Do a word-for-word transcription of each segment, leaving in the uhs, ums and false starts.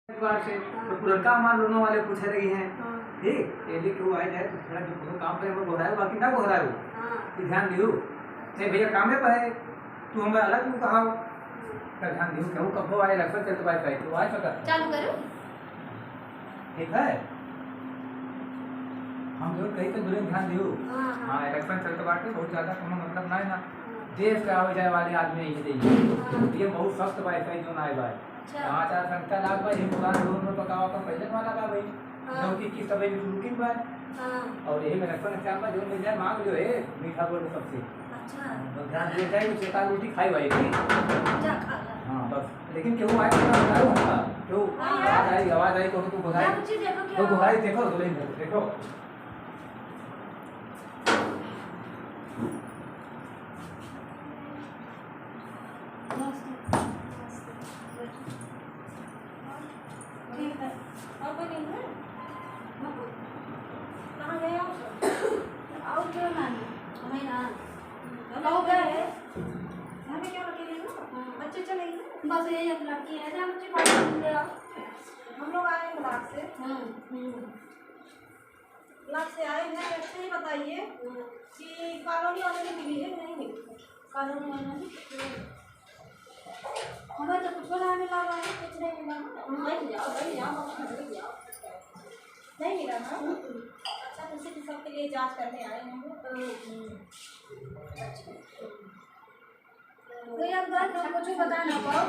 एक बार से, तो पुरनका हमार लोनो वाले पूछे रही हैं, हाँ। ठीक, यदि केहू आए जाए तो थोड़ा जो कोनो काम पे हमको गोहराए, बाकी ना गोहराए हो, हाँ। कि ध्यान दियो, नहीं भैया कामे पे है, तू हमें अलग मुँह कहाओ, तो ध्यान दियो, केहू कब्बो आए, election चलत बाटे, तो आए पता। चालू करो। ठीक है, हम जो कही तो दुल्हन ध्यान दियो। हाँ, हाँ। हाँ, election चलत बाटे, बहुत ज्यादा कोनो मतलब ना है ना, हाँ। देश के आवे जाए वाले आदमी यही देंगे। हाँ। ये बहुत सख्त बात है जो ना आए बात। अच्छा। पाँच आठ घंटा लाग बा, ये पुरान लोन में पकावा का पहले वाला बा भाई। हाँ। जो कि किस्त अभी रुकिन बा। हाँ। और यही में रखन क्या बा, जो मिल जाए मांग लो, ए, मीठा बोल सबसे। अच्छा। तो ध्यान दे जाए, चेता रोटी खाई भाई, ठीक? जा खा ला। हाँ, बस। लेकिन केहू आए तो ना बताओ हमका। केहू हाँ। आवाज आई, आवाज आई, तो तू बुझाई। जा बच्ची, देखो क्या तो बुझाई, देखो, बोले, देखो। ठीक है। और कोई नहीं है? कहाँ गए आप सब? और क्यों ना? हमें ना। हम लोग गए हैं। घर में क्या अकेले हो? हाँ। बच्चे चले गए? बस यही एक लड़की है, जहाँ बच्चे पढ़ रहे हैं। हम लोग आए हैं ब्लॉक से। हाँ, हम्म। ब्लॉक से आए हैं, अच्छा ये बताइए कि कॉलोनी वाले ने मिली है कि नहीं मिली? कॉलोनी वाले ने? हमें तो कुछ ना मिला हुआ है, कुछ नहीं मिला है। बैठ जाओ, बैठ जाओ, बैठ जाओ। नहीं मिला ना? अच्छा, तो उसी के सबके लिए जांच करने आए हैं हम लोग। हम्म। अच्छा। तो यार, बात ना कुछ बता ना पाओ।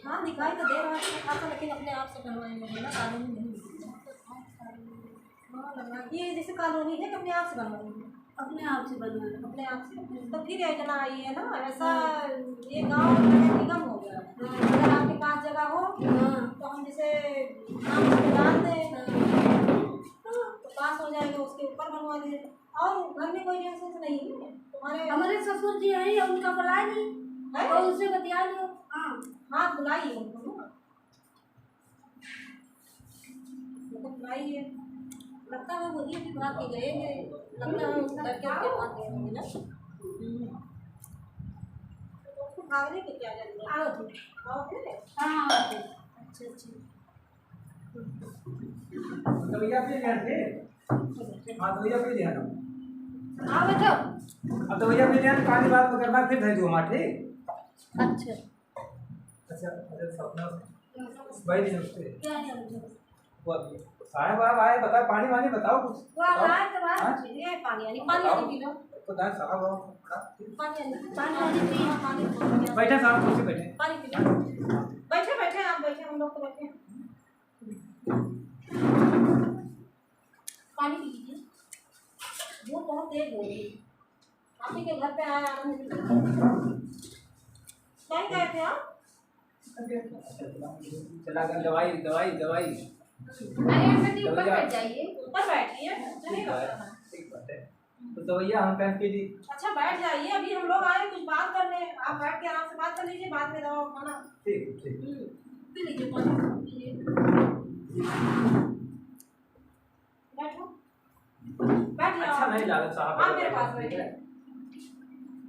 हाँ, दिखाई तो दे रहा है अच्छा खासा, लेकिन अपने आप से बनवाएंगे, है ना, कानूनी नहीं है। हाँ, बनवा-, ये जैसे कॉलोनी है कि अपने आप से बनवाएंगे? अपने आप से बनवाएंगे। अपने आप से? तो फिर योजना आई है ना, ऐसा हाँ। ये गाँव नगर निगम हो गया। हाँ। अगर आपके पास जगह हो, हाँ। तो हम जैसे नाम डाल दें, हाँ। तो पास हो जाएगा, उसके ऊपर बनवा दें। और घर में कोई relations नहीं है तुम्हारे? हमारे ससुर जी हैं, उनका बुला ली, है? तो उनसे बतिया लो। हाँ। हाँ, बुलाइए उनको, है ना? उनको बुलाइए। लगता है वही अभी भाग के गए हैं, लगता है उस घर के उनके भाग गए होंगे ना। हम्म। तो उसको भागने की क्या जरूरत है? आओ तुम। आओ फिर। हाँ, हाँ, हाँ। अच्छा, अच्छा। तो भैया फिर यहाँ से हाँ, तो भैया पी लिया ना। हाँ, बैठो। अब तो भैया पी लिया, पानी बाद में करना, फिर भेज दो हमारे, ठीक? अच्छा। अच्छा, अरे सपना, बैठ जाओ उस पे। क्या है अभी? वो अभी साहब, आप आए, बताओ, पानी वानी बताओ कुछ। वो बताओ। आए तो बात हाँ? ये पानी वानी, पानी बताओ। वानी पी लो। तो दादा साहब, आप खा-, पानी वानी, पानी वानी पी। हाँ, पानी पी लो। बैठे साहब, कुर्सी बैठे। पानी पी लो। बैठे, बैठे, आप बैठे, हम लोग तो बैठे हैं। पानी पी लीजिए। धूप बहुत तेज हो रही है। आप ही के घर पे आया, आराम से। कहीं गए थे आप? चला गया, दवाई, दवाई, दवाई। अरे, आप बेटी ऊपर दवाई। बैठ जाइए। ऊपर बैठिए, मुझे नहीं ठीक है, लगता है। ठीक बात है। तो दवाइयाँ हम पहन के ली। अच्छा, बैठ जाइए, अभी हम लोग आए कुछ बात करने, आप बैठ के आराम से बात कर लीजिए, बाद में दवा खाना। ठीक, ठीक। हम्म, पी लीजिए पानी, पी लीजिए। बैठो, बैठ जाओ। अच्छा नहीं लागत साहब, आप मेरे पास बैठिए।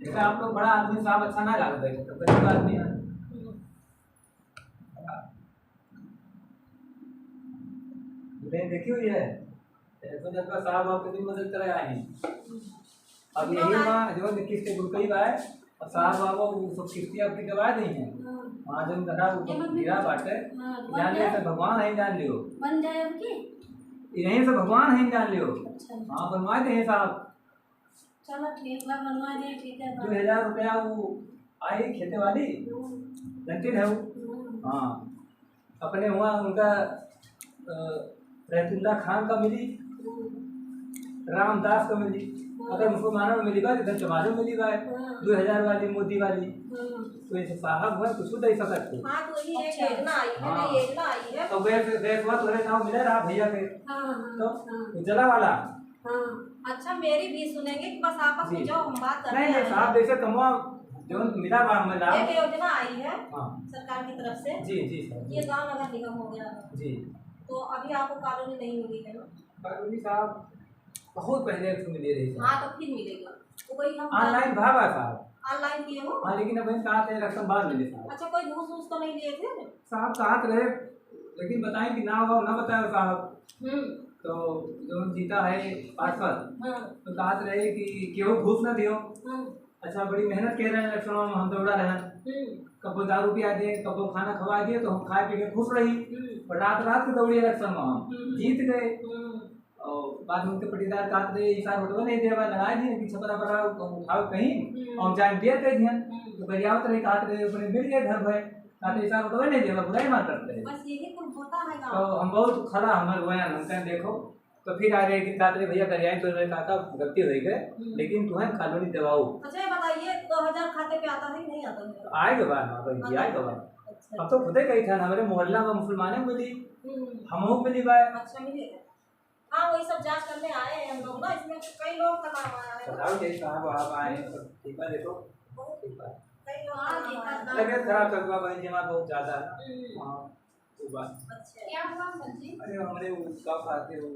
देखा, आप लोग बड़ा आदमी साहब, अच्छा नहीं लागत बैठे, तो गरीब आदमी है। हम्म। नहीं, देखियो ये, ये तो जब का साहब आपके दिन मदद करे आए हैं। अब यही माँ जो है किस्त के रुपये बा है, और साहब बाबा वो सब किस्ती आपकी दबा दी हैं। हाँ। वहाँ जो धरा वो ये मत गिरा बाटे, हाँ, बन जान लियो जाए। से भगवान है, जान लियो। बन जाए अब की? यहीं से भगवान है, जान लियो। अच्छा। हाँ, बनवा दे हैं साहब। चलो ठीक बा, बनवा दे, ठीक है, बा। दो हजार रुपया वो आई खेते वाली, हम्म। घंटे है वो। हम्म। हाँ, अपने हुआ उनका, अ, रहतुल्ला खान का मिली, हम्म। रामदास का मिली, हम्म। अगर मुसलमानों में मिली बा, इधर जमाजो मिली बा, हम्म। दो हजार वाली, मोदी वाली। हम्म। तो ऐसे साहब हुआ, कुछ दे सकते। हाँ, तो ये एक अच्छा। योजना आई है, हाँ। नई योजना आई है। तो गैस, गैस हुआ, तो नाम मिला रहा भैया के। हाँ, हाँ, तो हाँ। उज्ज्वला वाला। हाँ, अच्छा, मेरी भी सुनेंगे कि बस आपस में जी। जाओ, हम बात करते नहीं, नहीं, हैं। साहब, जैसे कमवा जो मिला बा हमें लाभ। एक योजना आई है हाँ। सरकार की तरफ से। जी, जी, सर, जी। ये गांव नगर निगम हो गया। जी। तो अभी आपको कॉलोनी नहीं मिली है ना? कॉलोनी साहब, बहुत पहले एक ठो मिले रहे साहब। हाँ, तो फिर मिलेगा। तो वही हम online भा बा साहब। Online किए हो? हाँ, लेकिन अब हम कहा थे रकम बाद में दे साहब। अच्छा, कोई घूस वूस तो नहीं लिए थे? साहब कहत रहे, लेकिन बताएं कि ना हो, ना बताओ साहब। हम्म। तो जो जीता है पार्षद, हाँ। तो कहत रहे कि केहू घूस ना दियो। हाँ। अच्छा, बड़ी मेहनत के रहे election में, हम दौड़ा रहे। हम्म। कबो दारू पिया दिए, कबो खाना खवा दिए, तो हम खाए पी के खुश रही। हम्म। और रात रात के दौड़ी election में हम हम्म। जीत गए। हम्म। और बाद में उनके पटीदार कहत रहे, "ई सार वोटवे नहीं देवा, लड़ाई नहीं, पीछे पड़ा पड़ा, उठाओ कहीं, हम्म। और जान दिया कह दिया।" हम्म। तो गरियावत रहे, कहत रहे, "अपने मिल गए घर भर।" कहते, "ई सार वोटवे नहीं देवा, बुराई मार करते हैं।" बस यही कुल होता है गाँव तो में। हम बहुत खरा, हमारे वो यहाँ नमकन देखो, तो फिर आ रहे कि कहत रहे, "भैया गरियाई तो रहे, काका गलती हो गए, हम्म। लेकिन तुम्हें कॉलोनी दिवाओ।" अच्छा, ये बताइए, दो हजार खाते पे आता है कि नहीं आता है? तो आए के बाद, हाँ भाई जी, आए के बाद। अच्छा। हम तो खुदे कही था, हमारे मोहल्ला में मुसलमाने मिली, हम्म। हमहू मिली बाय। अच्छा, मिली। हाँ, वही सब जांच करने आए हैं हम लोग ना, इसमें कई लोग का नाम आया है। बताओ, जय साहब, आप आए हैं, सब ठीक बा, देखो, बहुत ठीक बा। कई लोग का नाम आया है। तबीयत खराब चल रहा भाई जी, हमारा बहुत ज्यादा है। हम्म। हाँ, वो बात। अच्छा। क्या हुआ अंकल जी? अरे, हमारे वो का कहते हो,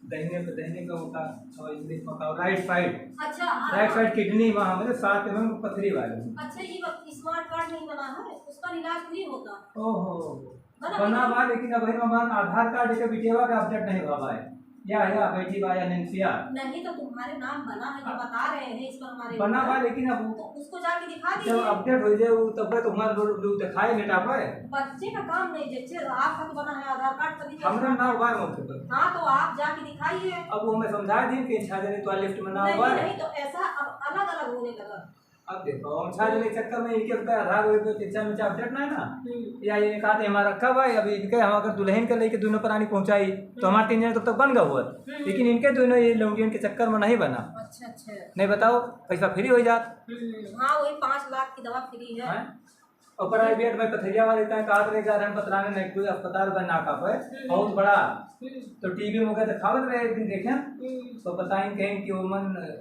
दहिने पे, दहिने का होता, और English में का, right side। अच्छा, हाँ, right हाँ। Side kidney में हमारे साथ में पथरी वाली। अच्छा, ये बात, smart card नहीं बना है, उसका इलाज free होता। ओहो। बना बना बा, लेकिन अबही हमार आधार कार्ड के बिटियावा के update नहीं भवा है। या, या, बैठी बा, या निंसिया। नहीं तो तुम्हारे नाम बना है, जो हाँ। बता रहे हैं इस पर हमारे बना ऊपर। बा, लेकिन अब तो उसको जाके दिखा जब दीजिए। Update हो जाए, वो तब तो हमारे लोग, लोग दिखाए नेटा पे। बच्चे का काम नहीं, जैसे आपका तो बना है आधार कार्ड, तभी तो हमरा ना हुआ है मौके पर। हाँ, तो आप जाके दिखाइए। अब वो मैं समझा दी कि छह जने तो lift में ना नहीं, हुआ है। नहीं, तो ऐसा अब अलग-अलग होने लगा। अब देखो, हम छह जने के चक्कर में इनके ऊपर आधार हो गए, तो चर्चा में update ना है ना। हम्म। या ये कहते हमारा कब आए, अभी इनके हम अगर दुल्हन के लेके दोनों प्राणी पहुंचाई, तो हम्म। हमारे तीन जने तब तक बन गए हुए। हम्म। लेकिन इनके दोनों ये लौंडियन के चक्कर में नहीं बना। अच्छा, अच्छा। नहीं बताओ, पैसा free हो जात। हम्म, हाँ, वही पाँच लाख की दवा free है। हैं? और private में पथरिया वाले का कहत रहे, जा रहे हैं पतराने, नहीं कोई अस्पताल बा नाका पे, हम्म। बहुत बड़ा। हम्म। तो TV में ओके दिखावत रहे, एक दिन देखें, हम्म। तो बताएं कहें कि वो मन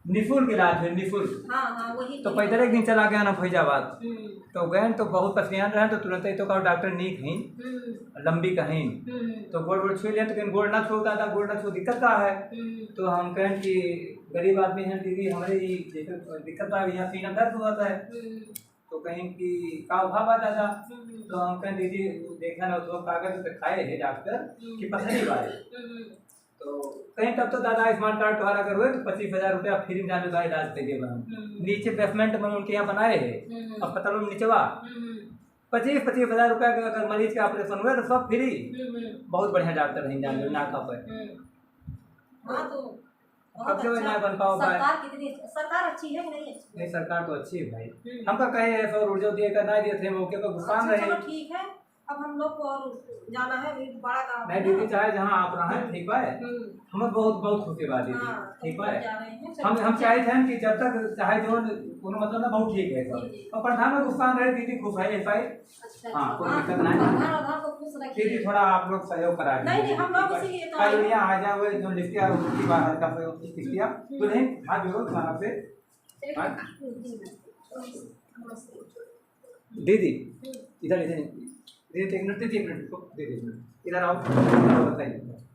निशुल्क इलाज है, निशुल्क। हाँ, हाँ, वही तो तो। पैदल एक दिन चला गया ना फैजाबाद। हम्म। तो गए तो बहुत परेशान रहे, तो तुरंत ही तो कहा डॉक्टर नीक हैं, हम्म। लंबी कहीं। हम्म। तो गोड़ वोड़ छू लिया, तो कहीं गोड़ ना छू दादा, गोड़ ना छू, दिक्कत का है? हम्म। तो हम कहें कि गरीब आदमी हैं दीदी, हमारे ये दिक्कत, दिक्कत बा, यहाँ सीना दर्द हुआ था। हम्म। तो कहें कि का भाव बा दादा? हम्म। तो हम कहें दीदी देखा ना, तो कागज दिखाए है डॉक्टर हम्म। कि पथरी बा। हम्म। तो कहीं तब तो दादा आयुष्मान कार्ड तुम्हारा अगर हुए तो पच्चीस हजार रुपया free में जाने का इलाज दे देबा हम। हम्म। नीचे basement में उनके यहाँ बनाए हैं, हम्म। अस्पताल में निचवा। हम्म। पच्चीस, पच्चीस हजार रुपया का अगर मरीज का operation हुए तो सब free। हम्म। बहुत बढ़िया डॉक्टर हैं जाने हम्म। नाका पर। हम्म। हाँ, तो बहुत कब से अच्छा। ना बन पाओ भाई? सरकार कितनी, सरकार अच्छी है कि नहीं अच्छी? नहीं, सरकार तो अच्छी है भाई। हम्म। हमका कहे है सौर ऊर्जा दिए का, ना दिए थे मौके पर, गुस्सा अच्छा, रहे। चलो ठीक है। अब हम लोग को और जाना है, अभी बड़ा काम नहीं है ना। दीदी, चाहे जहाँ आप रहें, ठीक बा? हम्म। हमें बहुत, बहुत खुशी बा दीदी, हाँ, ठीक बा? जा रहे हैं, चलो, हम, हम ठीक है। चाहते हैं कि जब तक चाहे जो कोनो मतलब ना बहुत ठीक है सब। जी, जी। और प्रधान में गुस्सा रहे दीदी, खुश है, ऐसा ही। अच्छा, हाँ, अच्छा। कोई हाँ, दिक्कत नहीं। प्रधान, प्रधान को खुश रखिए। दीदी, थोड़ा आप लोग सहयोग करा दीजिए। नहीं, नहीं, हम लोग इसीलिए तो आए हैं। कल यहाँ आ जाओ, जो लिखिया की बात हल्का सा कुछ लिखिया, हम्म। तो नहीं, हाथ जोड़ो, प्रणाम से। चलिए, हाँ? हम्म, हम्म। नमस्ते। दीदी, हम्म। इधर, इधर, दीदी, एक मिनट, दीदी, एक मिनट, दीदी, एक मिनट, इधर आओ, बताइए।